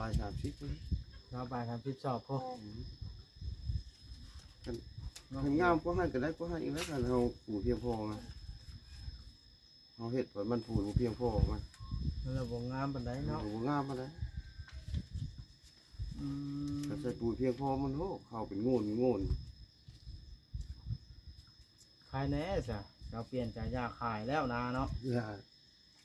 ປາຍສາມສິບ ຊາວປາຍສາມສິບສອບພຸ້ນ. ອືມ ຄັນ ຄັນງາມກວ່າຫັ້ນກໍໄດ້ກວ່າຫັ້ນອີກແລ້ວ ຄັນເຮົາປູພຽງພໍນະ. ເຮົາເຮັດໄປມັນປູບໍ່ພຽງພໍ ມັນ ມັນລະບໍ່ງາມປານໃດເນາະ. ມັນບໍ່ງາມປານໃດ. ອືມ ຖ້າໃສ່ປູພຽງພໍມັນໂຫ ເຂົ້າເປັນໂງນໂງນ. ຂາຍແດ່ຊະ ເຈົ້າປ່ຽນໃຈຢາກຂາຍແລ້ວນາເນາະ. ຢ່າ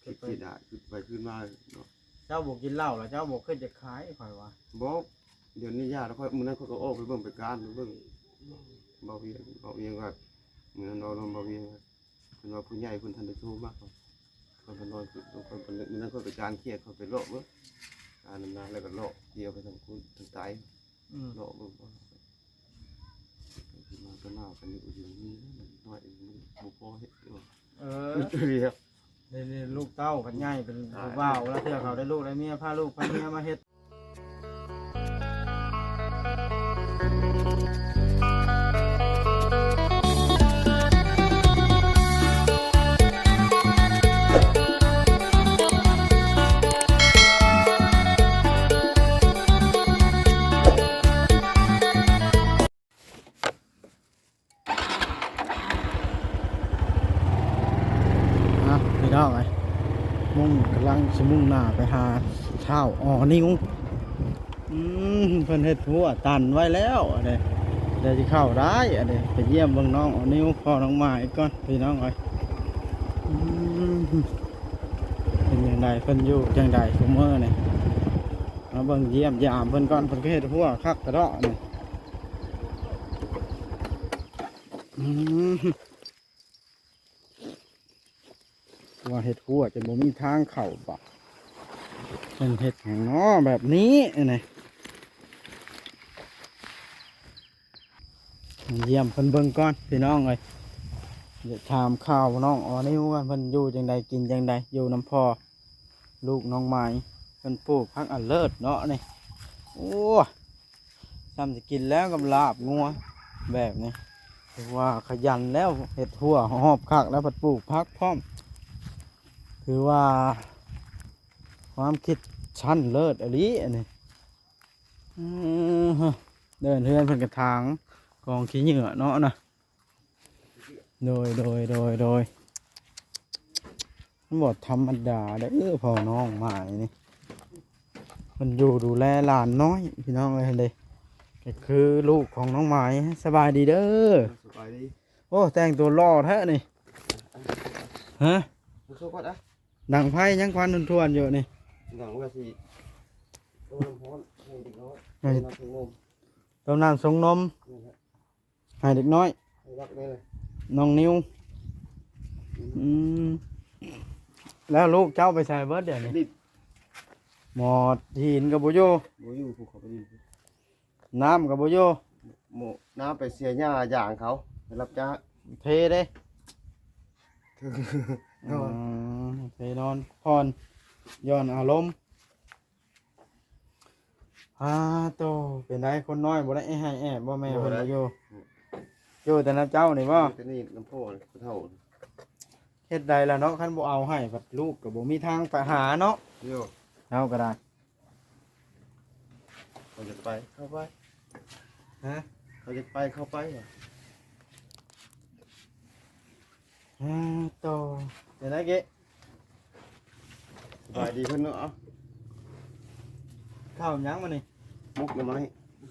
ຄິດ ຄິດ ຄິດໄປຄິດມາເນາະ. ເຈົ້າບໍ່ກິນເຫຼົ້າລະເຈົ້າບໍ່ຄິດຈະຂາຍ ຂ້ອຍວ່າ. ບໍ່ ດຽວນີ້ຢ່າແລ້ວ. ຂ້ອຍ ມື້ນັ້ນຂ້ອຍກໍອອກໄປເບິ່ງໄປການ ໄປເບິ່ງ ເບົາວຽງ ເບົາວຽງວ່າ ມື້ນັ້ນເວົ້ານຳເບົາວຽງວ່າ ເພິ່ນວ່າຜູ້ໃຫຍ່ເພິ່ນທັນໄດ້ໂທມາ. ຂ້ອຍ ຂ້ອຍກໍນອນ ຂ້ອຍ ຂ້ອຍ ມື້ນັ້ນຂ້ອຍໄປການຂຽດ ຂ້ອຍໄປເລາະເບິ່ງ ການນຳນາ ແລ້ວກໍເລາະທ່ຽວໄປທາງພຸ້ນ ທາງໃຕ້. ອືມ ເລາະເບິ່ງ ມາກໍໜາວກັນຢູ່ ຢູ່ນີ້ໜ້ອຍ ບໍ່ພໍເຮັດ. ເອີ ເດ ນີ້ລູກເຕົ້າກັນໃຫຍ່ເປັນຜູ້ບ່າວ ລະເທື່ອເຂົາໄດ້ລູກໄດ້ເມຍ ພາລູກພາເມຍມາເຮັດ. ອ່ະ ພີ່ນ້ອງເອີຍ ມຸ່ງ ກຳລັງຊິມຸ່ງໜ້າໄປຫາທ້າວອໍນິວ. ອືມ ເພິ່ນເຮັດຮົ້ວຕັນໄວ້ແລ້ວ ອັນນີ້ ດຽວຊິເຂົ້າໄດ້ ອັນນີ້ ໄປຢ້ຽມເບິ່ງນ້ອງອໍນິວ ພໍ່ນ້ອງໝາຍກ່ອນ ພີ່ນ້ອງເອີຍ. ອືມ ເປັນຈັ່ງໃດ ເພິ່ນຢູ່ຈັ່ງໃດຊຸມື້ນີ້ ມາເບິ່ງຢ້ຽມຢາມເພິ່ນກ່ອນ. ເພິ່ນກໍເຮັດຮົ້ວຄັກກະເດາະນີ້. ອືມ ວ່າເຮັດຮົ້ວຈົນບໍ່ມີທາງເຂົ້າບໍ ເພິ່ນເຮັດຫຍັງເນາະແບບນີ້ ອັນນີ້ ຢ້ຽມເພິ່ນເບິ່ງກ່ອນ ພີ່ນ້ອງເອີຍ. ຢາກຖາມຂ່າວນ້ອງອໍນິວກ່ອນ ເພິ່ນຢູ່ຈັ່ງໃດ ກິນຈັ່ງໃດ ຢູ່ນຳພໍ່ລູກນ້ອງໝາຍ. ເພິ່ນປູກຜັກອັນເລີດເນາະນີ້. ໂອ້ ຊ່ຳຊິກິນແລ້ວກັບລາບງົວແບບນີ້. ຖືວ່າຂະຫຍັນແລ້ວ ເຮັດຮົ້ວຮອບຄັກແລ້ວ ພັດປູກຜັກພ້ອມ. ຖືວ່າຄວາມຄິດຊັ້ນເລີດອີ່ຫຼີອັນນີ້. ເດີນເຮືອນເພິ່ນກະຖາງກອງຂີ້ເຫຍື້ອເນາະນະ. ໂດຍ ໂດຍ ໂດຍ ໂດຍ ບໍ່ທຳມະດາເດີ ພໍ່ນ້ອງໝາຍນີ້ ເພິ່ນຢູ່ດູແລຫຼານນ້ອຍ ພີ່ນ້ອງເອີຍ ເດ້ ກໍຄືລູກຂອງນ້ອງໝາຍ. ສະບາຍດີເດີ. ສະບາຍດີ. ໂອ້ ແຕ່ງຕົວຫຼໍ່ແທ້ນີ້. ຮະ? ມາໂຊກ່ອນອະ. ດັງໄຟຍັງຄວັນທວນໆຢູ່ນີ້. ດັງວ່າຊິຕົ້ມນ້ຳຮ້ອນໃຫ້ເດັກນ້ອຍ ເອີ ຕົ້ມນ້ຳຊົງນົມ. ແມ່ນແຫຼະ. ໃຫ້ເດັກນ້ອຍ ໃຫ້ລັກນີ້ແຫຼະ ນ້ອງນິວ. ອືມ ອືມ ແລ້ວລູກເຈົ້າໄປໃສເບິດດຽວນີ້? ໄປຫຼິ້ນ. ໝໍດຫີນກໍບໍ່ຢູ່. ບໍ່ຢູ່ ພູເຂົາໄປຫຼິ້ນ. ນ້ຳກໍບໍ່ຢູ່. ໝໍ ນ້ຳໄປເສຍຫຍ້າຢາງເຂົາ ໄປຮັບຈ້າງ. ເພເດ້. ອືມ ເພນອນ ຜ່ອນ ຢ່ອນອາລົມ. ອາໂຕ ເປັນໃດ ຄົນນ້ອຍບໍ່ໄດ້ແອບໃຫ້ແອບບໍ່? ແມ່ເພິ່ນບໍ່ຢູ່. ບໍ່ໄດ້ ຢູ່ແຕ່ນຳເຈົ້ານີ້ບໍ່? ຢູ່ແຕ່ນີ້ນຳພໍ່ນີ້ ຜູ້ເຖົ້າ. ເຮັດໃດລະເນາະ ຄັນບໍ່ເອົາໃຫ້ ພັດລູກກໍບໍ່ມີທາງໄປຫາເນາະ. ຢູ່ ເຮົາກໍໄດ້ ເຂົາຢາກໄປ ເຂົ້າໄປ. ຮະ? ເຂົາຢາກໄປ ເຂົ້າໄປ. ອາໂຕ ເປັນໃດເກະ? ສະບາຍດີເພິ່ນເນາະ. ເອົາ ເຂົ້າຫຍັງມານີ້? ໝົກໜໍ່ໄມ້.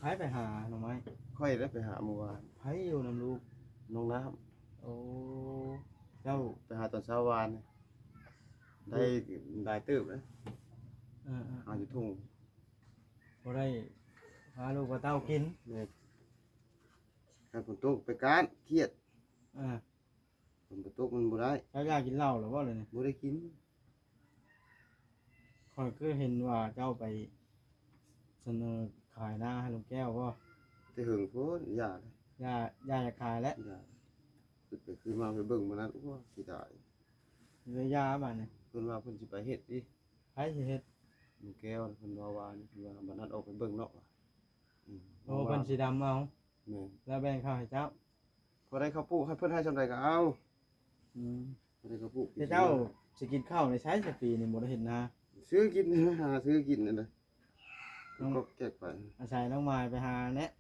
ໃຜໄປຫາໜໍ່ໄມ້? ຂ້ອຍໄດ້ໄປຫາມື້ວານ. ໃຜຢູ່ນຳລູກ? ນ້ອງນ້ຳ. ໂອ້ ເຈົ້າ ໄປຫາຕອນເຊົ້າວານ ໄດ້ ອືມ ຫຼາຍເຕີບເດ້. ເອີໆ ຫາຢູ່ທົ່ງ ບໍ່ໄດ້ພາລູກພາເຕົ້າກິນ. ແມ່ນ. ຄັນຝົນຕົກໄປການ ຄຽດ. ເອີ ຝົນບໍ່ຕົກມັນບໍ່ໄດ້. ເຈົ້າຢາກກິນເຫຼົ້າແລ້ວບໍ່ລະນີ້? ບໍ່ໄດ້ກິນ. ຂ້ອຍຄືເຫັນວ່າເຈົ້າໄປສະເໜີຂາຍນາໃຫ້ລຸງແກ້ວບໍ່? ແຕ່ເຫິງໂພດ ຢ່າເລີຍ. ຢ່າ ຢ່າ ຢ່າຂາຍແລ້ວ. ຢ່າ. ຄິດໄປຄິດມາໄປເບິ່ງມື້ນັ້ນ ໂອ້ ເສຍດາຍ. ເລີຍຢ່າບາດນີ້. ເພິ່ນວ່າເພິ່ນຊິໄປເຮັດອີກ. ໃຜຊິເຮັດ? ລຸງແກ້ວ. ເພິ່ນວ່າວານີ້ ເພິ່ນວ່າບັດນັ້ນອອກໄປເບິ່ງເນາະ. ອືມ ໂອ້ ເພິ່ນຊິດຳເອົາ. ແມ່ນ. ແລ້ວແບ່ງເຂົ້າໃຫ້ເຈົ້າ. ພໍໄດ້ເຂົ້າປູກ ໃຫ້ເພິ່ນໃຫ້ສ່ຳໃດກໍເອົາ. ອືມ ພໍໄດ້ເຂົ້າປູກ. ແຕ່ເຈົ້າຊິກິນເຂົ້າໃນໃສ ສະປີນີ້ບໍ່ໄດ້ເຮັດນາ? ຊື້ກິນ ຫາຊື້ກິນນັ້ນນະ. ກໍແກກໄປ ອາໄສນ້ອງໝາຍໄປຫາແຫຼະ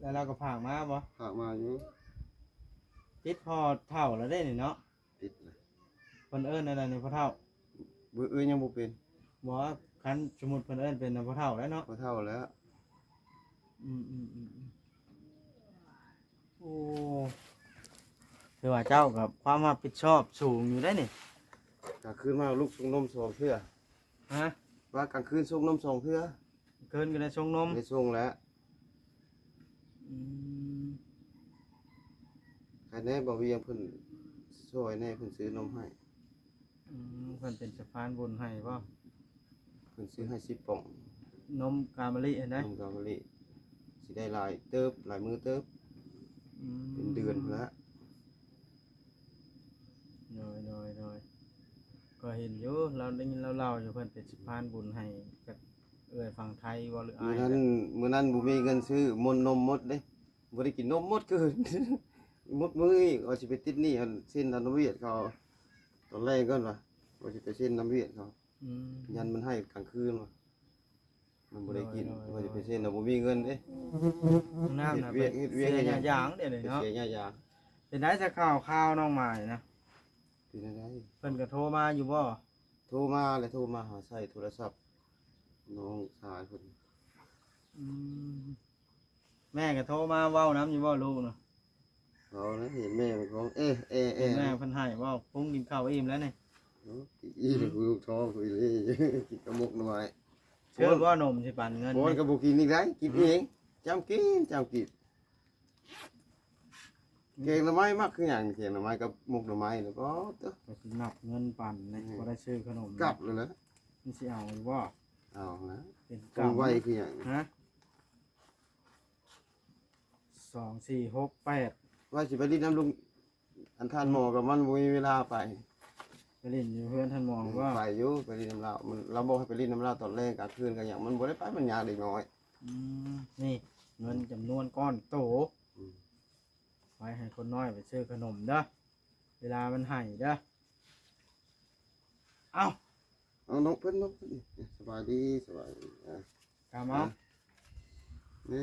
ແລ້ວລາວກໍຝາກມາບໍ່? ຝາກມາຢູ່ ຕິດພໍ່ເຖົ້າແລ້ວເດ້ນີ້ເນາະ. ຕິດລະ ເພິ່ນເອີ້ນແນວໃດນີ້ ພໍ່ເຖົ້າ? ເອີ ຍັງບໍ່ເປັນ. ບໍ່ ຄັນສົມມຸດເພິ່ນເອີ້ນເປັນນະ ພໍ່ເຖົ້າແລ້ວເນາະ. ພໍ່ເຖົ້າແລ້ວ. ອືມໆໆໆ ໂອ້ ຖືວ່າເຈົ້າກໍຄວາມຮັບຜິດຊອບສູງຢູ່ເດ້ນີ້. ກາງຄືນມາລຸກຊົງນົມສອງເທື່ອ. ຮະ? ວ່າກາງຄືນຊົງນົມສອງເທື່ອ. ຄືນກໍໄດ້ຊົງນົມ. ໄດ້ຊົງແລ້ວ. ອືມ ໃຄແນ່ ບ່າວວຽງເພິ່ນຊ່ອຍແນ່ ເພິ່ນຊື້ນົມໃຫ້. ອືມ ເພິ່ນເປັນສະພານບຸນໃຫ້ບໍ່? ເພິ່ນຊື້ໃຫ້ສິບປ່ອງ. ນົມກາມະລິຫັ້ນໃດ? ນົມກາມະລິ ຊິໄດ້ຫຼາຍເຕີບ ຫຼາຍມື້ເຕີບ. ອືມ ເປັນເດືອນພຸ້ນລະ. ໂດຍ ໂດຍ ໂດຍ ກໍເຫັນຢູ່ ລາວໄດ້ຍິນລາວເລົ່າຢູ່ ເພິ່ນເປັນສະພານບຸນໃຫ້ກັບເອື້ອຍຝັ່ງໄທບໍ່ ຫຼືອ້າຍ? ມື້ນັ້ນ ມື້ນັ້ນບໍ່ມີເງິນຊື້ ໝົດນົມໝົດເດ້ ບໍ່ໄດ້ກິນນົມໝົດຄືນ ໝົດມື້ນີ້ ວ່າຊິໄປຕິດໜີ້ ເຊັນທຳນະວຽດເຂົາ ຕອນແລງກ່ອນວ່າ ວ່າຊິໄປເຊັນນຳວຽດເຂົາ. ອືມ ຍັນມັນໃຫ້ກາງຄືນວ່າ ມັນບໍ່ໄດ້ກິນ. ໂດຍ ໂດຍ ວ່າຊິໄປເຊັນນະ ບໍ່ມີເງິນເດ້. ນ້ອງນ້ຳນະ ເຮັດວຽກ ເຮັດວຽກ ເສຍຫຍັງຢ່າງເດ້ເນາະ. ເສຍຫຍັງຢ່າງ. ເປັນໄດສະຂ່າວຄາວນ້ອງໝາຍນະ? ເປັນຈັ່ງໃດ? ເພິ່ນກໍໂທມາຢູ່ບໍ່? ໂທມາແຫຼະ ໂທມາຫາໃຊ້ໂທລະສັບນ້ອງຊາຍເພິ່ນ. ອືມ ແມ່ກໍໂທມາເວົ້ານຳຢູ່ບໍ່ລູກນະ? ເວົ້ານະ ເຫັນແມ່ມັນຮ້ອງເອ ເອ ເອ ເຫັນແມ່ເພິ່ນໄຫ້ບໍ່? ປຸງກິນເຂົ້າອີ່ມແລ້ວນີ້. ອີ່ມ ອືມ ລູກທ້ອງອີ່ຫຼີ ກິນກັບໝົກໜໍ່ໄມ້. ເຊື່ອບໍ່ ນົມຊິປັນເງິນ ໂອ້ຍ ນີ້ ກໍບໍ່ກິນອີກໄດ໋ ກິນເອງ. ຫືມ ຈ້ຳກິນ ຈ້ຳກິນ. ແກງໜໍ່ໄມ້ມັກຄືຫຍັງ? ແກງໜໍ່ໄມ້ກັບໝົກໜໍ່ໄມ້ ແລ້ວກໍ ກໍຊິນັບເງິນປັນນີ້ ອືມ ພໍໄດ້ຊື້ຂະໜົມ ກັບແລ້ວນະ. ມັນຊິເອົາຢູ່ບໍ່? ເອົານະ. ເປັນກຳ ໄວຄືຫຍັງ? ຮະ? ສອງ ສີ່ ຫົກ ແປດ ວ່າຊິໄປຫຼິ້ນນຳລຸງ ອັນທ່ານໝໍກໍມັນບໍ່ມີເວລາໄປ. ໄປຫຼິ້ນຢູ່ເຮືອນທ່ານໝໍບໍ່? ໄປຢູ່ ໄປຫຼິ້ນນຳລາວ. ມັນ ລາວບອກໃຫ້ໄປຫຼິ້ນນຳລາວຕອນແລງ ກາງຄືນກໍຫຍັງ ມັນບໍ່ໄດ້ໄປ ມັນຍາກເດັກນ້ອຍ. ອືມ ນີ້ເງິນຈຳນວນກ້ອນໂຕ ອືມ ໄວ້ໃຫ້ຄົນນ້ອຍໄປຊື້ຂະໜົມເດີ້ ເວລາມັນໃຫ້ເດີ້. ເອົ້າ ເອົາ ນົກເພິ່ນ ນົກເພິ່ນ ສະບາຍດີ ສະບາຍດີ. ອ່າ ກຳເອົາ ແມ່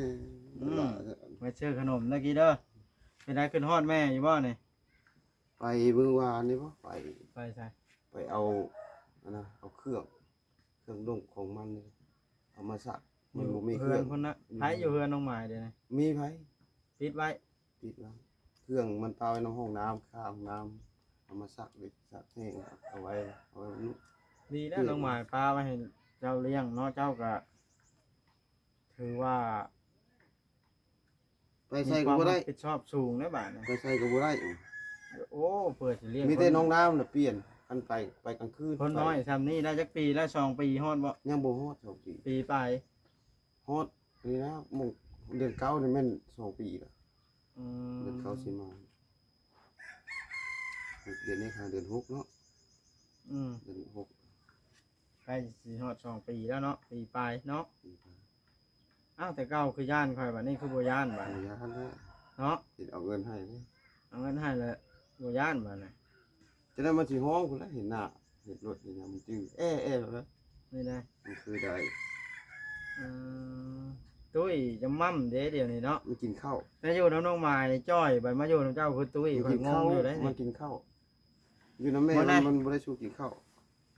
ອືມ ຫຼາຍແທ້ ໄປຊື້ຂະໜົມເດີ້ກີ້ເດີ້. ເປັນໃດ ຂຶ້ນຮອດແມ່ຢູ່ບໍ່ນີ້? ໄປມື້ວານນີ້ບໍ່ ໄປ ໄປໃສ? ໄປເອົາ ອັນນະ ເອົາເຄື່ອງ ເຄື່ອງນຸ່ງຂອງມັນນີ້ ເອົາມາຊັກ ມັນບໍ່ມີເຄື່ອງ. ຢູ່ເຮືອນພຸ້ນນະ. ໃຜຢູ່ເຮືອນນ້ອງໝາຍດຽວນີ້? ມີໃຜ? ປິດໄວ້ ປິດໄວ້. ເຄື່ອງມັນປະໄວ້ນຳຫ້ອງນ້ຳ ຂ້າງຫ້ອງນ້ຳ ເອົາມາຊັກເດ້ ຊັກແຫ້ງເອົາໄວ້ ເອົາໄວ້ນຳ. ດີແລ້ວ ນ້ອງໝາຍປະໄວ້ໃຫ້ເຈົ້າລ້ຽງເນາະ ເຈົ້າກະຖືວ່າ ໄປໃສກໍບໍ່ໄດ້ ມີຄວາມຮັບຜິດຊອບສູງເດ້ບາດນີ້ ໄປໃສກໍບໍ່ໄດ້. ໂອ້ ເພື່ອຊິລ້ຽງ ມີແຕ່ນ້ອງນ້ຳນະປ່ຽນ ຄັນໄປ ໄປກາງຄືນ. ຄົນນ້ອຍຊ່ຳນີ້ໄດ້ຈັກປີແລ້ວ? ສອງປີຮອດບໍ່? ຍັງບໍ່ຮອດສອງປີ ປີປາຍ. ຮອດນີ້ນະ ໝົງເດືອນເກົ້ານີ້ແມ່ນສອງປີລະ. ອືມ ເດືອນເກົ້າຊິມາ ເດືອນນີ້ຫາເດືອນຫົກເນາະ. ອືມ ເດືອນຫົກ ໃກ້ຊິຮອດສອງປີແລ້ວເນາະ ປີປາຍເນາະ. ປີປາຍ. ອ້າວ ແຕ່ເກົ່າຄືຢ້ານຂ້ອຍ ບາດນີ້ຄືບໍ່ຢ້ານບາດ? ບໍ່ຢ້ານແລ້ວເນາະ ເຫັນເອົາເງິນໃຫ້ເດ້ ເອົາເງິນໃຫ້ແລ້ວບໍ່ຢ້ານບາດນີ້. ຈັ່ງໃດມັນຊິຮ້ອງພຸ້ນແຫຼະ ເຫັນໜ້າ ເຫັນລົດເຫັນຫຍັງມັນຈື່ແອ້ໆແລ້ວ. ນີ້ນະ ມັນຄືໄດ້ ເອີ ຕຸ້ຍຈະໝ່ຳເດ້ດຽວນີ້ເນາະ ມັນກິນເຂົ້າ. ແຕ່ຢູ່ນຳນ້ອງໝາຍນີ້ຈ່ອຍ ບັດມາຢູ່ນຳເຈົ້າຄືຕຸ້ຍ ມັນກິນເຂົ້າ ຂ້ອຍງົງຢູ່ເດ້. ມັນກິນເຂົ້າ ຢູ່ນຳແມ່ ມັນ ມັນບໍ່ໄດ້ສູ່ກິນເຂົ້າ.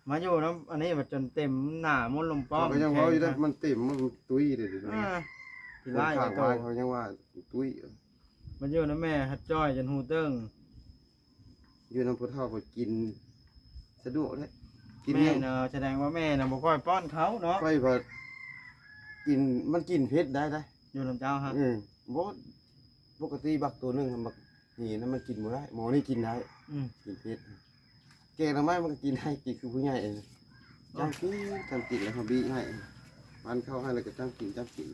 ມາຢູ່ນຳອັນນີ້ບັດຈົນເຕັມໜ້າມົນລົມປ້ອງ ຂ້ອຍກໍຍັງເວົ້າຢູ່ເດ້ ແຂງ ມັນເຕັມ ມັນຕຸ້ຍເດ້. ອ່າ ຂີ້ຮ້າຍ ຂ້າງບ້ານເຂົາຍັງວ່າຕຸ້ຍ. ມາຢູ່ນຳແມ່ຫັດຈ່ອຍຈົນຫູເຕີງ. ຢູ່ນຳຜູ້ເຖົ້າກໍກິນສະດວກເດ້ ກິນແມ່ນະ. ສະແດງວ່າແມ່ນະບໍ່ຄ່ອຍປ້ອນເຂົາເນາະ. ຂ້ອຍວ່າກິນ ມັນກິນເຜັດໄດ້ ໄດ້ ຢູ່ນຳເຈົ້າຫັ້ນ. ອືມ ບໍ່ ປົກກະຕິບັກໂຕໜຶ່ງຫັ້ນ ບັກ ນີ້ນະ ມັນກິນບໍ່ໄດ້ ໝໍນີ້ກິນໄດ້. ອືມ ກິນເຜັດ. ແກງໜໍ່ໄມ້ມັນກໍກິນໄດ້ ກິນຄືຜູ້ໃຫຍ່. ຈ້ຳກິນ ຈ້ຳກິນ ແລ້ວເຮົາບີໃຫ້ ປັ້ນເຂົ້າໃຫ້ແລ້ວກໍຈ້ຳກິນ ຈ້ຳກິນ.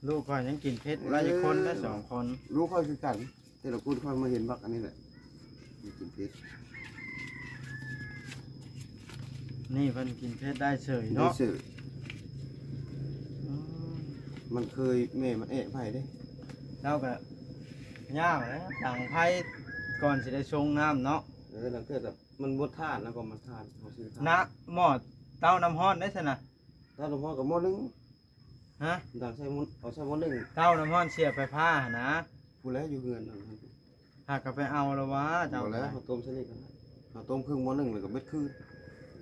ລູກຂ້ອຍຍັງກິນເຜັດບໍ່ໄດ້ຈັກຄົນເດ້ ສອງຄົນ. ລູກຂ້ອຍຄືກັນ ແຕ່ລະຄົນຂ້ອຍມາເຫັນບັກອັນນີ້ແຫຼະ ມັນກິນເຜັດ. ນີ້ເພິ່ນກິນເຜັດໄດ້ເສີຍເນາະ ໄດ້ເສີຍ. ອືມ ມັນເຄີຍ ແມ່ມັນແອະໃຜເດ້. ລາວກໍຍາວແຫຼະ ດັງໄຟກ່ອນຊິໄດ້ຊົງນ້ຳເນາະ. ເອີ ລາງເທື່ອກໍມັນໝົດຖ່ານ ແລ້ວກໍມັນຖ່ານ ເຮົາຊື້ຖ່ານ ນະ ໝໍ້ເຕົານ້ຳຮ້ອນໄດ້ຊັ້ນນະ. ເຕົານ້ຳຮ້ອນກໍໝໍ້ໜຶ່ງ ຮະ? ດັງໃສ່ໝໍ້ ເອົາໃສ່ໝໍ້ໜຶ່ງ ເຕົ້ານ້ຳຮ້ອນເສຍໄຟຟ້າຫັ້ນນະ. ຜູ້ແລຢູ່ເຮືອນນັ້ນ ຫາກະໄປເອົາລະວ່າເຈົ້າ. ບໍ່ແລ້ວ ເຮົາຕົ້ມໃສ່ນີ້ກໍໄດ້ ເຮົາຕົ້ມເຄິ່ງໝໍ້ໜຶ່ງ ແລ້ວກໍເມັດຄືນ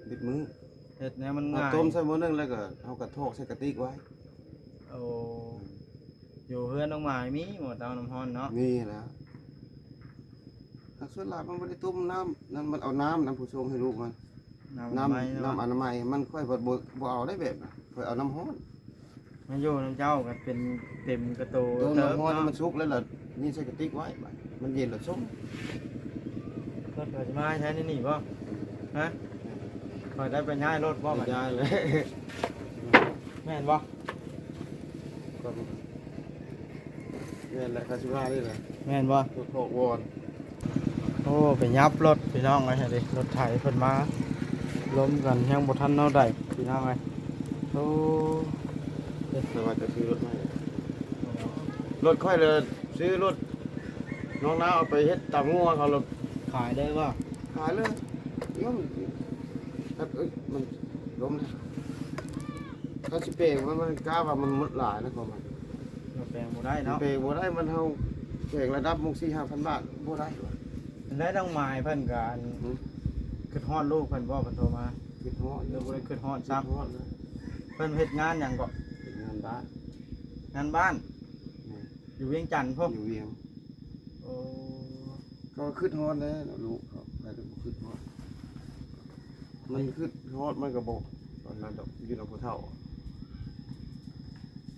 ເມັດມື້. ເຮັດແນວມັນງ່າຍ ເຮົາຕົ້ມໃສ່ໝໍ້ໜຶ່ງ ແລ້ວກໍເຮົາກໍຖອກໃສ່ກະຕິກໄວ້. ໂອ້ ຢູ່ເຮືອນນ້ອງໝາຍມີບໍ່ເຕົ້ານ້ຳຮ້ອນເນາະ? ມີແລ້ວ ຫາກສ່ວນຫຼາຍມັນບໍ່ໄດ້ຕົ້ມນ້ຳນັ້ນ ມັນເອົານ້ຳນັ້ນຜູ້ຊົງໃຫ້ລູກມັນ ນ້ຳ ນ້ຳ ອະນາໄມເນາະ ນ້ຳອະນາໄມ. ມັນຂ້ອຍບໍ່ ບໍ່ເອົາໄດ້ແບບນັ້ນ ຂ້ອຍເອົານ້ຳຮ້ອນ. ມາຢູ່ນຳເຈົ້າກໍເປັນເຕັມກະໂຕ ຕົ້ມນ້ຳຮ້ອນໃຫ້ມັນສຸກແລ້ວລະນີ້ໃສ່ກະຕິກໄວ້ ບາດມັນເຢັນລະຊົງ. ລົດກໍຊິມາໃຊ້ໃນນີ້ບໍ່? ຮະ? ຂ້ອຍໄດ້ໄປຍ້າຍລົດບໍ່? ໄປຍ້າຍແລ້ວ ແມ່ນບໍ່? ກໍແມ່ນແຫຼະ ຄາຊິມານີ້ແຫຼະ ແມ່ນບໍ່? ລົດຂອງວອນ. ໂອ້ ໄປຫຍັບລົດພີ່ນ້ອງເອີຍ ເດ ລົດໄຖເພິ່ນມາລົມກັນ ຍັງບໍ່ທັນເອົາໄດ້ພີ່ນ້ອງເອີຍ. ໂອ້ ແຕ່ວ່າຈະຊື້ລົດໃໝ່ ລົດຂ້ອຍເລີຍ ຊື້ລົດນ້ອງນາວເອົາໄປເຮັດຕຳງົວເຂົາ ລົດຂາຍໄດ້ບໍ່? ຂາຍເລີຍ ຍ້ອນ ເອີຍ ມັນລົ້ມນະ. ຄັນຊິແປງມັນ ມັນກະວ່າມັນໝົດຫຼາຍນະ ຂອງມັນ ມັນແປງບໍ່ໄດ້ເນາະ ແປງບໍ່ໄດ້. ມັນເຮົາແປງລະດັບໝົງສີ່ຫ້າພັນບາດບໍ່ໄດ້ຫວາ. ແລ້ວນ້ອງໝາຍເພິ່ນກໍອັນ ຫື ຄິດຮອດລູກເພິ່ນບໍ່? ເພິ່ນໂທມາ ຄິດຮອດ ຫຼືບໍ່ໄດ້ຄິດຮອດຊ້ຳ? ຄິດຮອດນະ. ເພິ່ນເຮັດງານຫຍັງເກາະ? ເຮັດງານບ້ານ ງານບ້ານ. ແມ່ນ ຢູ່ວຽງຈັນພຸ້ນ? ຢູ່ວຽງ. ໂອ້ ກໍຄິດຮອດແຫຼະເນາະ ລູກເຂົາ ໃຜກໍບໍ່ຄິດຮອດ. ມັນຄິດຮອດມັນກໍບໍ່ອັນນັ້ນດອກ ຢູ່ນຳຜູ້ເຖົ້າ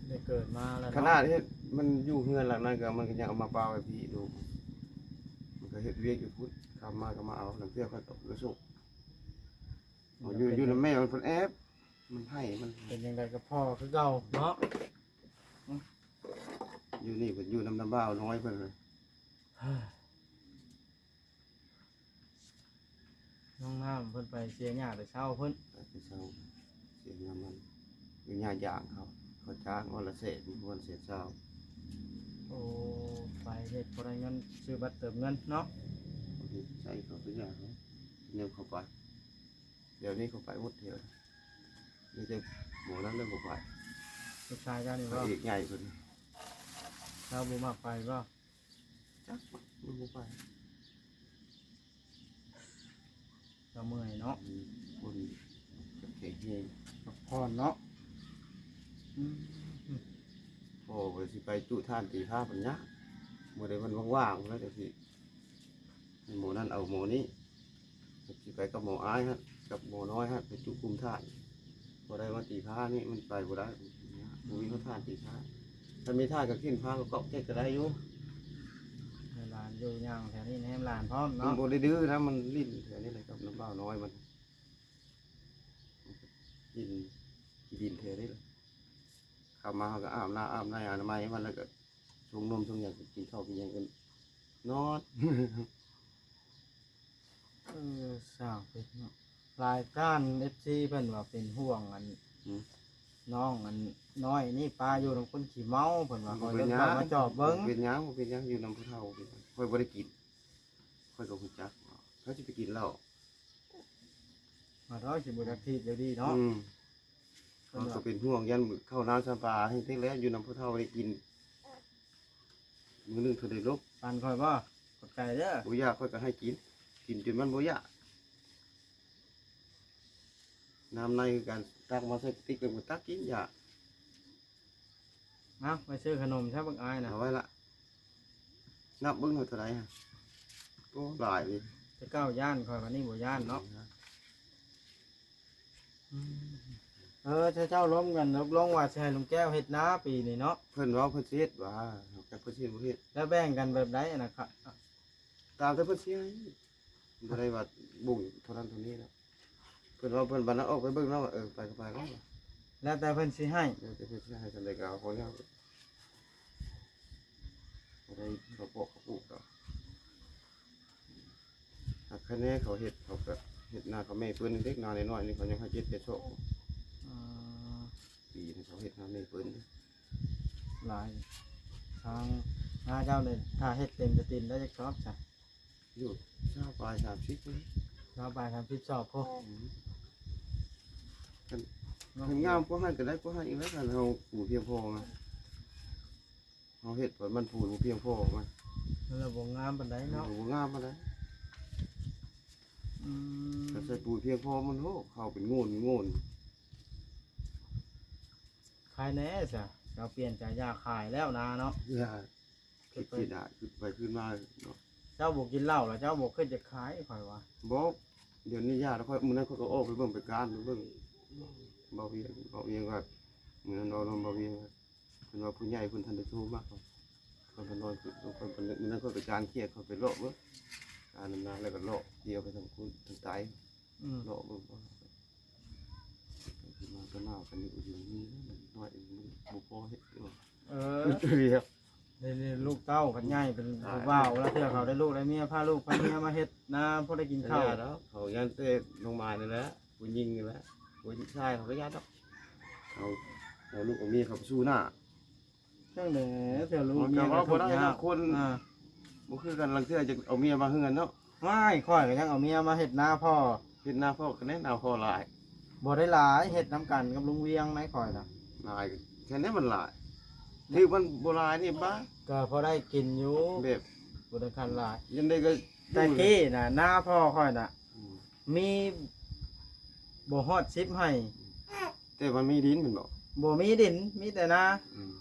ໄດ້ເກີດມາແລ້ວເນາະ. ຂະໜາດເຮັດມັນຢູ່ເຮືອນຫຼັງນັ້ນກໍ ມັນກໍຍັງເອົາມາປະໄວ້ພີ້ ລູກມັນກໍເຮັດວຽກຢູ່ພຸ້ນ ຄ່ຳມາກໍມາເອົາ ລາງເທື່ອຂ້ອຍກໍໄປສົ່ງ. ມັນກໍຢູ່ ຢູ່ນຳແມ່ມັນ ເພິ່ນແອບ ມັນໃຫ້ ມັນ ເປັນຈັ່ງໃດກໍພໍ່ຄືເກົ່າເນາະ. ຢູ່ນີ້ເພິ່ນຢູ່ນຳນ້າບ່າວນ້ອຍເພິ່ນ. ນ້ອງນ້ຳເພິ່ນໄປເສຍຫຍ້າແຕ່ເຊົ້າພຸ້ນ? ໄປແຕ່ເຊົ້າ ເສຍຫຍ້າມັນ ຢູ່ຫຍ້າຢາງເຂົາ ເຂົາຈ້າງວັນລະແສນ ວັນແສນຊາວ. ໂອ້ ໄປເຮັດບໍ່ໄດ້ເງິນ ຊື້ບັດເຕີມເງິນເນາະ. ໃຊ້ເຂົາໄປຢາກເຂົາ ແນວເຂົາໄປ ດຽວນີ້ເຂົາໄປໝົດແຖວ ມີແຕ່ໝໍນັ້ນແຫຼະບໍ່ໄປ. ລູກຊາຍເຈົ້ານີ້ບໍ່? ພະເອກໃຫຍ່ເພິ່ນ ລາວບໍ່ມັກໄປບໍ່? ຈັກ ມັນບໍ່ໄປ ລາວເມື່ອຍເນາະ. ອືມ ຄົນແຂງແຮງ ພັກຜ່ອນເນາະ. ອືມ ພໍ່ວ່າຊິໄປຈຸຖ່ານຕີພາ ມັນຍາກ ມື້ໃດມັນວ່າງໆ ແລ້ວຈັ່ງຊິ ໃຫ້ໝໍນັ້ນເອົາໝໍນີ້ ຊິໄປກັບໝໍອ້າຍຫັ້ນ ກັບໝໍນ້ອຍຫັ້ນ ໄປຈຸກຸ່ມຖ່ານ. ບໍ່ໄດ້ວ່າຕີພານີ້ມັນໄປບໍ່ໄດ້ ບໍ່ມີຫົນທາງຕີພາ. ຖ້າມີທ່າກໍຂຶ້ນພາກໍກອກແກັກກໍໄດ້ຢູ່. ໃຫ້ຫຼານຢູ່ຍ່າງແຖວນີ້ແນມຫຼານພ້ອມເນາະ. ມັນບໍ່ໄດ້ດື້ນະ ມັນຫຼິ້ນແຖວນີ້ແຫຼະກັບນ້າບ່າວນ້ອຍມັນ ຫຼິ້ນຂີ້ດິນແຖວນີ້ແຫຼະ. ເຂົ້າມາເຮົາກໍອາບນ້ຳອາບໃນອະນາໄມມັນ ແລ້ວກໍຊົງນົມຊົງຫຍັງ ກິນເຂົ້າກິນຫຍັງກັນນອນ. ເອີ ຊ່າງເປັນເນາະ ຫຼາຍທ່ານ ເອັຟຊີ ເພິ່ນວ່າເປັນຫ່ວງອັນ ຫືມ ນ້ອງອັນນ້ອຍນີ້ ປາຢູ່ນຳຄົນຂີ້ເມົາ ເພິ່ນວ່າ. ບໍ່ເປັນຫຍັງ ຂ້ອຍເລີຍເຂົ້າມາຈອບເບິ່ງ ບໍ່ເປັນຫຍັງ ບໍ່ເປັນຫຍັງ ຢູ່ນຳຜູ້ເຖົ້າ. ຂ້ອຍບໍ່ໄດ້ກິນ ຂ້ອຍກໍຮູ້ຈັກ ໃຜຊິໄປກິນເຫຼົ້າ? ມາເຖາະ ຊິບໍ່ຈັກທີດເດີດີເນາະ. ອືມ ເພິ່ນວ່າ ຂ້ອຍກໍເປັນຫ່ວງ ຢ້ານເຂົ້ານ້ຳຊຳປາແຮງແທ້ແລ້ວ ຢູ່ນຳຜູ້ເຖົ້າໄດ້ກິນ ມື້ໜຶ່ງເທົ່າໃດລູກ? ປັ່ນຂ້ອຍບໍ່? ຂອບໃຈເດີ. ບໍ່ຢາກ ຂ້ອຍກໍໃຫ້ກິນ ກິນຈົນມັນບໍ່ຢາກ. ນ້ຳໃນຄືກັນ ຕັກມາໃສ່ກະຕິກ ແລ້ວກໍຕັກກິນ ຢາກ. ເອົາ ໄປຊື້ຂະໜົມຊະບັກອາຍນະ. ເອົາໄວ້ລະ ນັບເບິ່ງເທົ່າໃດຫັ້ນ. ໂອ້ ຫຼາຍເດ. ແຕ່ເກົ່າຢ້ານຂ້ອຍ ບັດນີ້ບໍ່ຢ້ານເນາະ. ອືມ ເອີ ເຈົ້າລົມກັນ ຕົກລົງວ່າຊິໃຫ້ລຸງແກ້ວເຮັດນາປີນີ້ເນາະ. ເພິ່ນເວົ້າເພິ່ນຊິເຮັດຫວາ ແຕ່ເພິ່ນຊິບໍ່ເຮັດ. ແລ້ວແບ່ງກັນແບບໃດນະ? ຕາມແຕ່ເພິ່ນຊິໃຫ້ ບໍ່ໄດ້ວ່າບົ່ງເທົ່ານັ້ນເທົ່ານີ້ແລ້ວ. ເພິ່ນເວົ້າ ເພິ່ນບັດນັ້ນອອກໄປເບິ່ງແລ້ວວ່າ ເອີ ໄປກໍໄປແລ້ວ. ແລ້ວແຕ່ເພິ່ນຊິໃຫ້ ແລ້ວແຕ່ເພິ່ນຊິໃຫ້ ສ່ຳໃດກໍເອົາພໍແລ້ວ. ບໍ່ໄດ້ເຂົາປອກເຂົາປູກດອກ. ຫາກຄະແນນເຂົາເຮັດ ເຂົາກໍເຮັດນາເຂົາແມ່ເພິ່ນເດ້. ນານ້ອຍໆນີ້ເຂົາຍັງໃຫ້ເຈັດແປດຊອກ. ອືມ ປີນີ້ເຂົາເຮັດນາແມ່ເພິ່ນເດ້. ຫຼາຍ ທາງນາເຈົ້ານີ້ ຖ້າເຮັດເຕັມກະຕິນໄດ້ຈັກຊອກຊະ? ຢູ່ຊາວປາຍ ສາມສິບພຸ້ນ. ຊາວປາຍ ສາມສິບຊອກພຸ້ນ. ອືມ ຄັນ ເນາະ ຄັນງາມກວ່າຫັ້ນກໍໄດ້ກວ່າຫັ້ນອີກແລ້ວ ຄັນເຮົາປູພຽງພໍນະ ເຮົາເຮັດໄປມັນປູບໍ່ພຽງພໍນະ ມັນລະບໍ່ງາມປານໃດເນາະ ມັນບໍ່ງາມປານໃດ ອືມ ຄັນໃສ່ປູພຽງພໍມັນ ໂອ້ ເຂົ້າເປັນໂງນໂງນ ຂາຍແດ່ຊະ ເຈົ້າປ່ຽນໃຈຢາກຂາຍແລ້ວນາເນາະ ຢ່າ ຄິດຊິໄດ້ ຄິດໄປຄິດມາເນາະ ເຈົ້າບໍ່ກິນເຫຼົ້າລະເຈົ້າບໍ່ຄິດຈະຂາຍ ຂ້ອຍວ່າ ບໍ່ ດຽວນີ້ຢ່າລະ ຂ້ອຍ ມື້ນັ້ນຂ້ອຍກໍອອກໄປເບິ່ງໄປການ ໄປເບິ່ງ ເບົາວຽງ ເບົາວຽງວ່າ ມື້ນັ້ນເວົ້ານຳເບົາວຽງວ່າ ເພິ່ນວ່າຜູ້ໃຫຍ່ເພິ່ນທັນໄດ້ໂທມາ ຂ້ອຍ ຂ້ອຍກໍນອນ ຂ້ອຍ ມື້ນັ້ນຂ້ອຍໄປການຂຽດ ຂ້ອຍໄປເລາະເບິ່ງ ການນຳນາ ແລ້ວກໍເລາະທ່ຽວໄປທາງພຸ້ນທາງໃຕ້ ອືມ ເລາະເບິ່ງ ມາກໍໜາວກັນຢູ່ ຢູ່ນີ້ໜ້ອຍ ມັນບໍ່ພໍເຮັດ ເອີ ວຽກ ນີ້ ນີ້ລູກເຕົ້າພັດໃຫຍ່ເປັນຜູ້ບ່າວ ລາງເທື່ອເຂົາໄດ້ລູກໄດ້ເມຍ ພາລູກພາເມຍມາເຮັດນາ ພໍໄດ້ກິນເຂົ້າ ເຂົາຢ້ານແຕ່ນ້ອງມາຍນີ້ແຫຼະ ຜູ້ຍິງນີ້ແຫຼະ ຜູ້ຊາຍເຂົາກໍຢ້ານດອກ ເອົາ ເອົາລູກເອົາເມຍເຂົາໄປສູ່ໜ້າ ຈັ່ງໃດ ເທື່ອລູກເມຍກໍທຸກຍາກ ຄົນ ອ່າ ບໍ່ຄືກັນ ລາງເທື່ອຈະເອົາເມຍມາເຮືອນເນາະ ວ້າຍ ຂ້ອຍກໍຍັງເອົາເມຍມາເຮັດນາພໍ່ ເຮັດນາພໍ່ກໍແນ່ນາພໍ່ຫຼາຍ ບໍ່ໄດ້ຫຼາຍ ເຮັດນຳກັນກັບລຸງວຽງໃນຂ້ອຍນະ ຫຼາຍ ແຄ່ນີ້ມັນຫຼາຍ ຖືກມັນບໍ່ຫຼາຍນີ້ ບ້າ ກໍພໍໄດ້ກິນຢູ່ ແບບ ບໍ່ໄດ້ຄັນຫຼາຍ ຍັງໄດ້ກໍ ແຕ່ກີ້ນະ ນາພໍ່ຂ້ອຍນະ ອືມ ມີບໍ່ຮອດສິບໄຮ່ ແຕ່ວ່າມີດິນແມ່ນບໍ່? ບໍ່ມີດິນ ມີແຕ່ນາ ອືມ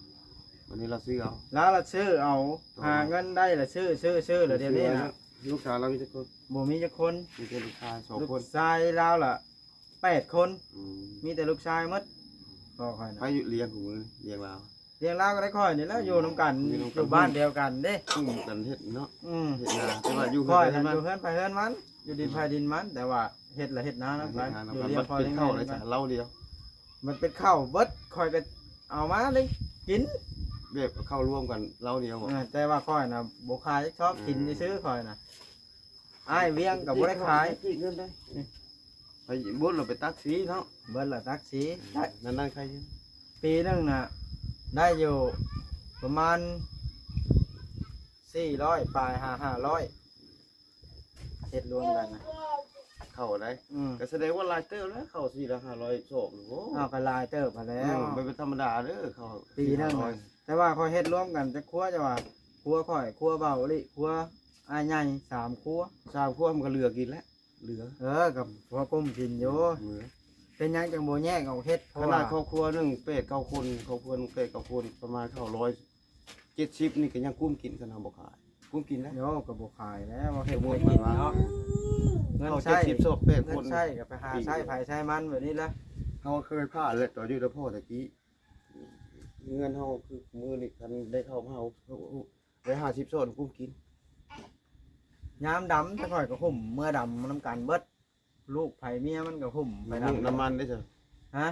ບັດນີ້ລາວຊື້ເອົາ ລາວລະຊື້ເອົາ ຕໍ່ມາ ຫາເງິນໄດ້ລະຊື້ ຊື້ ຊື້ ລະດຽວນີ້ນະ ລູກສາວລາວມີຈັກຄົນ? ບໍ່ມີຈັກຄົນ ມີແຕ່ລູກຊາຍສອງຄົນ ລູກຊາຍລາວລະແປດຄົນ ອືມ ມີແຕ່ລູກຊາຍໝົດ ພໍ່ຂ້ອຍນະ ໃຜລ້ຽງຄູ່ມື້ນີ້ ລ້ຽງລາວ? ລ້ຽງລາວກໍໄດ້ຂ້ອຍນີ້ແຫຼະ ອືມ ຢູ່ນຳກັນ ຢູ່ບ້ານດຽວກັນເດ້ ກຸ່ມກັນເຮັດເນາະ ອືມ ເຮັດນາ ແຕ່ວ່າຢູ່ເຮືອນໃຜເຮືອນມັນ ຢູ່ເຮືອນໃຜດິນມັນ ອືມ ແຕ່ວ່າເຮັດລະເຮັດນານຳກັນ ເຮັດນານຳກັນ ຢູ່ລ້ຽງພໍ່ລ້ຽງແມ່ນເຂົ້າໄດ້ ເຮົາດຽວ ມັນເປັນເຂົ້າເບິດ ຂ້ອຍກໍເອົາມາເລີຍກິນ ແບບເຂົ້າລວມກັນເຫຼົ່າດຽວບໍ່? ເອີ ແຕ່ວ່າຂ້ອຍນະບໍ່ຂາຍຊອບ ອືມ ກິນຊື່ໆ ຂ້ອຍນະ ອ້າຍວຽງກໍບໍ່ໄດ້ຂາຍ ເງິນໄດ້ ໄປເບິດລະໄປຕັກສີເນາະ ເບິດລະຕັກສີ ອືມ ນັ້ນໆ ຂາຍຢູ່ ປີໜຶ່ງນະໄດ້ຢູ່ປະມານສີ່ຮ້ອຍປາຍ ຫາຫ້າຮ້ອຍ ເຮັດລວມກັນນະ ເຂົ້າໄດ້ ອືມ ກໍສະແດງວ່າຫຼາຍເຕີບແລ້ວ ເຂົ້າສີ່ຮ້ອຍ ຫ້າຮ້ອຍຊອບ ໂອ້ ເອົາກໍຫຼາຍເຕີບຫັ້ນແລ້ວ ອືມ ມັນເປັນທຳມະດາເດີ ເຂົ້າສີ່ຫ້າຮ້ອຍ ແຕ່ວ່າຂ້ອຍເຮັດລວມກັນຈັກຄົວ ແຕ່ວ່າຄົວຂ້ອຍ ຄົວເບົາອີ່ຫຼີ ຄົວອ້າຍໃຫຍ່ ສາມຄົວ ສາມຄົວມັນກໍເຫຼືອກິນແລ້ວ ເຫຼືອ ເອີ ກໍພໍກຸ້ມກິນຢູ່ ເຫຼືອ ເປັນຫຍັງຈັ່ງບໍ່ແຍກອອກເຮັດ ເພາະວ່າຂະໜາດຄອບຄົວໜຶ່ງແປດເກົ້າຄົນ ຄອບຄົວໜຶ່ງແປດເກົ້າຄົນ ປະມານເຂົ້າຮ້ອຍ ເຈັດສິບນີ້ກໍຍັງກຸ້ມກິນ ຄັນເຮົາບໍ່ຂາຍ ກຸ້ມກິນນະ ໂຍ ກໍບໍ່ຂາຍແລ້ວ ເຮັດໄວ້ກິນເນາະ ເງິນໃຊ້ ເຈັດສິບສອງແປດຄົນ ເງິນໃຊ້ກໍໄປຫາໃຊ້ໃຜໃຊ້ມັນແບບນີ້ລະ ເຮົາເຄີຍຜ່ານແລ້ວ ຕອນຢູ່ນຳພໍ່ແຕ່ກີ້ ເຮືອນເຮົາຄືມື້ນີ້ ຄັນໄດ້ເຂົ້າມາ ເຮົາໄດ້ຫ້າສິບຊ້ອນກຸ້ມກິນ ຍາມດຳ ແຕ່ຂ້ອຍກໍຫຸ້ມເມືອດຳນຳກັນເບິດ ລູກໃຜເມຍມັນກໍຫຸ້ມໄປ ນ້ຳມັນເດ້ຊະ ຮະ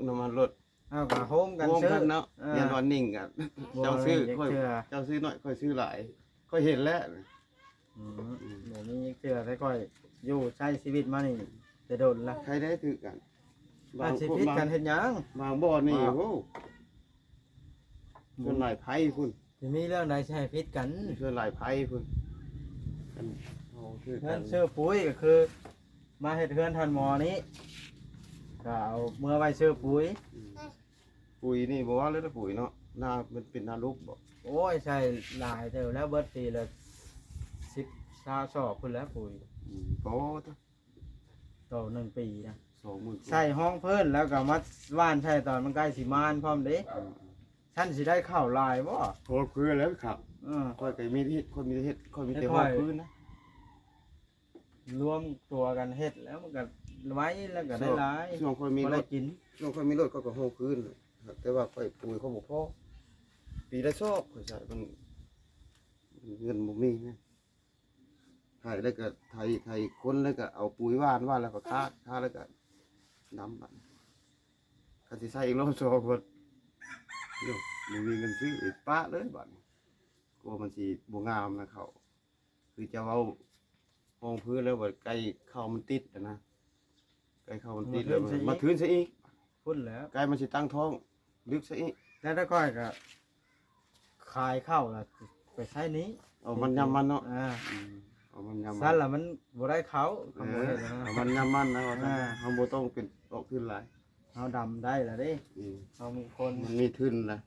ນ້ຳມັນລົດ ເຮົາກໍໂຮມກັນ ໂຮມກັນຊື້ເນາະ ເອີ ຢ້ານວ່າໜິ່ງກັນ ບໍ່ ເຈົ້າຊື້ ໜິ່ງຈັກເທື່ອ ຂ້ອຍ ເຈົ້າຊື້ໜ້ອຍ ຂ້ອຍຊື້ຫຼາຍ ຂ້ອຍເຫັນແລ້ວ ອືມ ອືມ ບໍ່ມີຈັກເທື່ອ ແຕ່ຂ້ອຍຢູ່ໃຊ້ຊີວິດມານີ້ແຕ່ດົນລະ ໃຜໄດ້ຖືກກັນ ບາງ ອາດຊິຜິດກັນເຮັດຫຍັງ ບາງ ບາງບ່ອນນີ້ ໂອ້ ສ່ວນຫຼາຍໃຜພຸ້ນ ຊິມີເລື່ອງໃດຊິໃຫ້ຜິດກັນ ສ່ວນຫຼາຍໃຜພຸ້ນ ອັນເຮົາຄືກັນ ເຮືອນຊື້ປຸ໋ຍກໍຄືມາເຮັດເຮືອນທ່ານໝໍນີ້ ກໍເອົາເມືອໄວ້ຊື້ປຸ໋ຍ ອືມ ປຸ໋ຍນີ້ບໍ່ວ່າເລີຍນະ ປຸ໋ຍເນາະ ນາ ມັນເປັນນາຫຼຸບບໍ່? ໂອ້ຍ ໃສ່ຫຼາຍເຕີບແລ້ວ ເບິດປີລະສິບ ຊາວສອບພຸ້ນແຫຼະປຸ໋ຍ ອືມ ໂອ້ ຕໍ່ໜຶ່ງປີນະ ສອງໝື່ນ ໃສ່ຮອງພື້ນແລ້ວກໍມາຫວ່ານໃສ່ຕອນມັນໃກ້ຊິມານພ້ອມເດ້ ອືມ ຊັ້ນຊິໄດ້ເຂົ້າຫຼາຍບໍ່? ໂອ້ ຄືແລ້ວຄັບ ເອີ ຂ້ອຍກໍມີເຮັດ ຂ້ອຍມີເຮັດ ຂ້ອຍມີແຕ່ຮອງພື້ນນະ ລວມຕົວກັນເຮັດແລ້ວມັນກໍໄວ ແລ້ວກໍໄດ້ຫຼາຍ ຊ່ວງຂ້ອຍມີລົດ ພໍໄດ້ກິນ ຊ່ວງຂ້ອຍມີລົດ ຂ້ອຍກໍຮອງພື້ນ ແຕ່ວ່າຂ້ອຍປຸ໋ຍຂ້ອຍບໍ່ພໍ ປີລະຊອບ ຂ້ອຍໃຊ້ ມັນ ເງິນບໍ່ມີນະ ໄຖແລ້ວກໍໄຖ ໄຖຄົນແລ້ວກໍເອົາປຸ໋ຍຫວ່ານ ຫວ່ານແລ້ວກໍຄາດ ຄາດແລ້ວກໍດຳບັດ ຄັນຊິໃຊ້ອີກລອບສອງ ໂອ້ ບໍ່ມີເງິນຊື້ ປະເລີຍບັດນີ້ ກວ່າມັນຊິບໍ່ງາມນະເຂົ້າ ຄືຈະເວົ້າຮອງພື້ນແລ້ວ ບັດໃກ້ເຂົ້າມັນຕິດຫັ້ນນະ ໃກ້ເຂົ້າມັນຕິດແລ້ວ ມາທຶນໃສ່ອີກ ມາທຶນໃສ່ອີກ ພຸ້ນແຫຼະ ໃກ້ມັນຊິຕັ້ງທ້ອງ ດຶກຊະອີກ ແຕ່ຂ້ອຍກໍຂາຍເຂົ້າລະໄປໃຊ້ໜີ້ ເອົາມັນຍຳມັນເນາະ ເອີ ອືມ ເອົາມັນຍຳມັນ ຊັ້ນລະມັນບໍ່ໄດ້ເຂົ້າ ເອີ ຄຳວ່າເຮັດນະ ເອົາມັນຍຳມັນນະ ວ່າຊັ້ນ ເຮົາບໍ່ຕ້ອງເປັນອອກທຶນຫຼາຍ ເຮົາດຳໄດ້ລະເດ້. ອືມ ເຮົາມີຄົນ ມັນມີທຶນລະ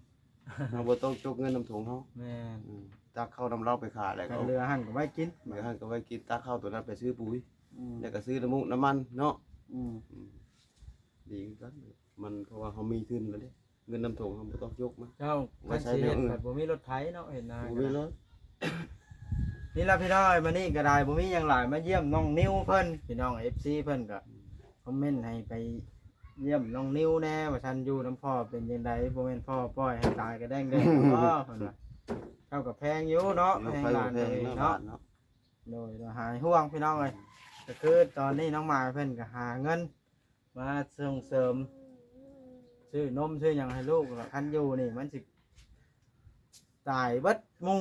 ເຮົາບໍ່ຕ້ອງຈົກເງິນນຳຖົງເຮົາ. ແມ່ນ. ອືມ ຕັກເຂົ້ານຳລາວໄປຂາຍແລ້ວ ຄັນເຫຼືອຫັ້ນກໍໄວ້ກິນ ເຫຼືອຫັ້ນກໍໄວ້ກິນ ຕັກເຂົ້າໂຕນັ້ນໄປຊື້ປຸ໋ຍ ອືມ ແລ້ວກໍຊື້ນ້ຳມູກນ້ຳມັນເນາະ. ອືມ ອືມ ດີຄືກັນ ມັນ ເພາະວ່າເຮົາມີທຶນແລ້ວເດ້ ເງິນນຳຖົງເຮົາບໍ່ຕ້ອງຍົກມາ. ເຈົ້າ ໄວ້ໃຊ້ແນວອື່ນ ຄັນຊິເຮັດບັດບໍ່ມີລົດໄຖເນາະ ເຮັດນາ ບໍ່ມີລົດ. ນີ້ລະພີ່ນ້ອງເອີຍ ມື້ນີ້ກໍໄດ້ບໍ່ມີຫຍັງຫຼາຍ ມາຢ້ຽມນ້ອງນິວເພິ່ນ ພີ່ນ້ອງເອັຟຊີເພິ່ນກໍ ອືມ ຄອມເມັນໃຫ້ໄປຢ້ຽມນ້ອງນິວແດ່ ວ່າຊັ້ນ ຢູ່ນຳພໍ່ເປັນຈັ່ງໃດ ບໍ່ແມ່ນພໍ່ປ່ອຍໃຫ້ຕາຍກະແດ້ງແດງບໍ່ ເພິ່ນວ່າ. ເຈົ້າກໍແພງຢູ່ເນາະ ເນາະ ແພງຫຼານເຈົ້າເອງເນາະ ເນາະ. ໂດຍ ໂດຍ ຫາຍຫ່ວງພີ່ນ້ອງເອີຍ ກໍຄືຕອນນີ້ນ້ອງໝາຍເພິ່ນກໍຫາເງິນ ມາສົ່ງເສີມ ຊື້ນົມຊື້ຫຍັງໃຫ້ລູກ ລະຄັນຢູ່ນີ້ມັນຊິຕາຍເບິດໝູ່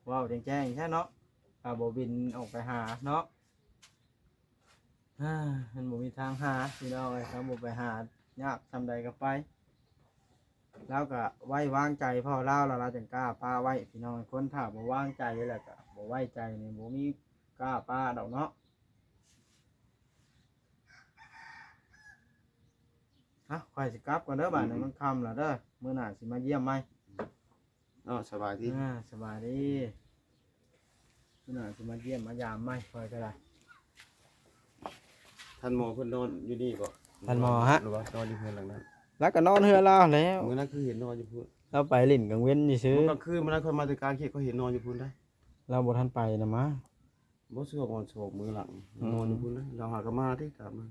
ເວົ້າແຈ້ງໆຊະເນາະ ຖ້າບໍ່ບິນອອກໄປຫາເນາະ. ມັນບໍ່ມີທາງຫາພີ່ນ້ອງເອີຍ ຖ້າບໍ່ໄປຫາ ຍາກສ່ຳໃດກໍໄປ. ລາວກໍໄວ້ວາງໃຈພໍ່ລາວ ລະລາວຈັ່ງກ້າປະໄວ້ພີ່ນ້ອງເອີຍ ຄົນຖ້າບໍ່ວາງໃຈ ລະກະບໍ່ໄວ້ໃຈນີ້ ບໍ່ມີກ້າປະດອກເນາະ. ເອົ້າ ຂ້ອຍຊິກັບກ່ອນເດີ ບາດນີ້ ອືມ ມັນຄ່ຳລະເດີ ມື້ໜ້າຊິມາຢ້ຽມໃໝ່. ເນາະ ສະບາຍດີ ອ່າ ສະບາຍດີ ມື້ໜ້າຊິມາຢ້ຽມມາຢາມໃໝ່ ຂ້ອຍກໍໄດ້. ທ່ານໝໍເພິ່ນນອນຢູ່ນີ້ບໍ່? ທ່ານໝໍຮະ ຫຼືວ່ານອນຢູ່ເຮືອນຫຼັງນັ້ນ? ລາວກໍນອນເຮືອນລາວແລ້ວ ມື້ນັ້ນຄືເຫັນນອນຢູ່ພຸ້ນ ລາວໄປຫຼິ້ນກາງເວັນຊື່ໆ ມື້ກາງຄືນມື້ນັ້ນຂ້ອຍມາແຕ່ການເຂດ ຂ້ອຍເຫັນນອນຢູ່ພຸ້ນໄດ໋. ລາວບໍ່ທັນໄປນະມາ ບໍ່ ຊ່ວງອອນສອບມື້ຫຼັງ ອືມ ນອນຢູ່ພຸ້ນນະ ລາວຫາກໍມາຕິ ກັບມາ